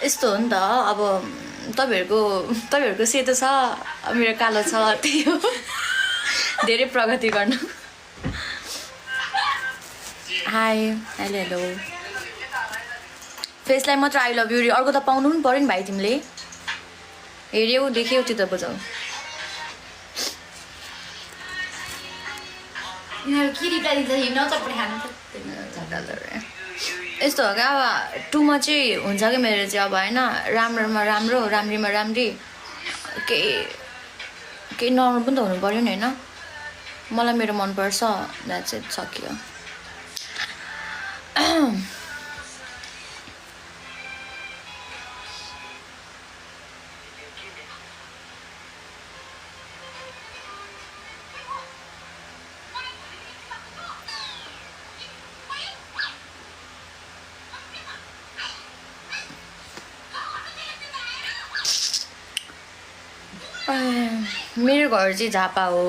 यस्तो हो नि त अब तपाईँहरूको सेतो छ मेरो कालो छ त्यही हो धेरै प्रगति गर्न हाई हेलो हेलो फेसलाई मात्र आई लभ यु रे अर्को त पाउनु पनि पऱ्यो नि भाइ तिमीले हेऱ्यौ देख्यौ त्यो त बुझौ यस्तो हो क्या अब टुमा चाहिँ हुन्छ कि मेरो चाहिँ अब होइन राम्रोमा राम्रो राम्रीमा राम्री केही नर्मल पनि त हुनु पऱ्यो नि होइन मलाई मेरो मनपर्छ द्याट्स इट सकियो मेरो घर चाहिँ झापा हो